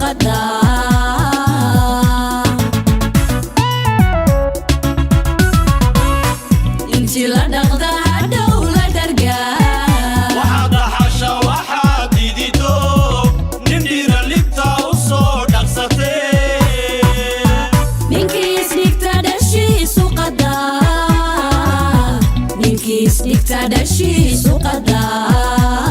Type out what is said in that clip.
Qadaa. Intii la dhaqda hadhow la dhargaa. Waxaad dhaxasha waxaad didido, nin dhiira libta u soo dhaqsatee. Ninkii isdhigta dhashiisu qadaa, ninkii isdhigta dhashiisu qadaa.